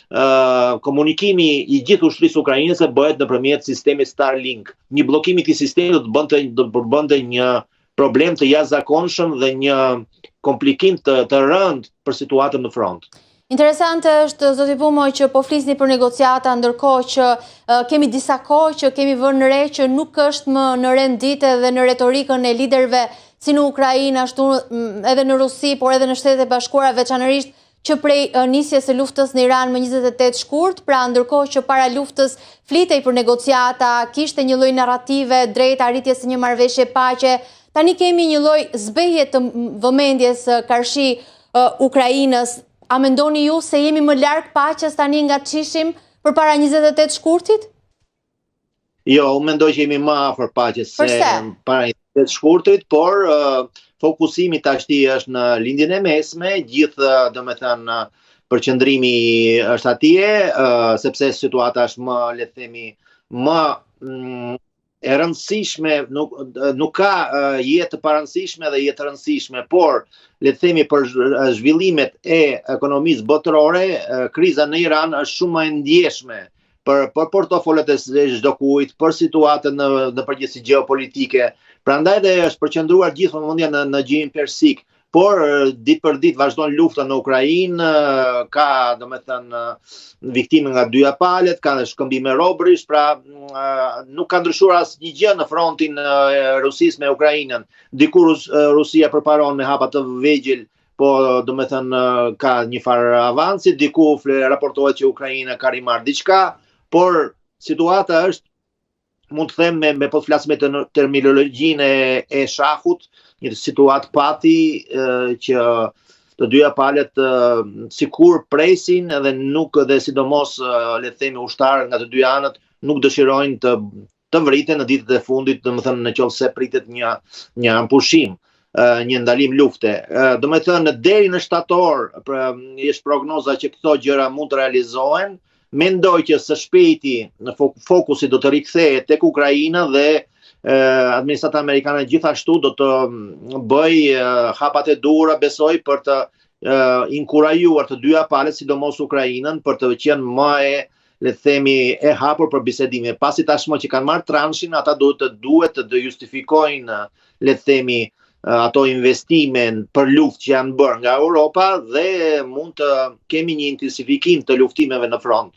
Komunikimi i gjithë ushtrisë ukrainase bëhet nëpërmjet sistemit Starlink. Një bllokim i këtij sistemi do të bënte do të përbënte një problem të jashtëzakonshëm dhe një komplikim të të rëndë për situatën në front. Interesante është zoti Bumo që po flisni për negociata ndërkohë që kemi disa kohë që kemi vënë re që nuk është më në rend dite dhe në retorikën e liderëve si në Ukrainë ashtu edhe në Rusi, por edhe në Shtetet e Bashkuara veçanërisht që prej nisjes së luftës në Iran më 28 shkurt, pra ndërkohë që para luftës flitej për negociata, kishte një lloj narrative drejt arritjes së një marrëveshje paqe, tani kemi një lloj zbehje të vëmendjes karshi Ukrainës. A mendoni ju se jemi më larg paqes tani nga ç'ishim përpara 28 shkurtit? Jo, unë mendoj që jemi më afër paqes se para 28 shkurtit, por uh, fokusimi tashti është në Lindjen e Mesme, gjithë, domethënë, përqendrimi është atje, uh, sepse situata është më, le të themi, më mm, e rëndësishme, nuk nuk ka uh, jetë të parëndësishme dhe jetë të rëndësishme, por le të themi për zhvillimet e ekonomisë botërore, uh, kriza në Iran është shumë më e ndjeshme për për portofolet e çdokujt, për situatën në në përgjithësi gjeopolitike. Prandaj dhe është përqendruar gjithë vëmendja në në Gjirin Persik, por ditë për ditë vazhdon lufta në Ukrainë, ka domethënë viktima nga dyja palët, ka shkëmbime robërish, pra nuk ka ndryshuar asnjë gjë në frontin e Rusisë me Ukrainën. Diku Rus, Rusia përparon me hapa të vegjël po domethënë ka një farë avanci, diku raportohet që Ukraina ka rimarrë diçka, por situata është mund të them me, me po të flas me të terminologjinë e, e shahut, një situatë pati e, që të dyja palët sikur presin edhe nuk dhe sidomos le të themi ushtarët nga të dyja anët nuk dëshirojnë të të vriten në ditët e fundit, domethënë në qoftë se pritet një një armëpushim, një ndalim lufte. Domethënë deri në shtator, pra, është prognoza që këto gjëra mund të realizohen. Mendoj që së shpejti në fokusi do të rikthehet tek Ukraina dhe administrata amerikane gjithashtu do të bëjë hapat e duhura besoj për të inkurajuar të dyja palët, sidomos Ukrainën, për të qenë më e le të themi, e hapur për bisedime. Pasi tashmë që kanë marrë transhin, ata duhet të duhet të, të justifikojnë, le të themi, ato investime për luftë që janë bërë nga Europa dhe mund të kemi një intensifikim të luftimeve në front.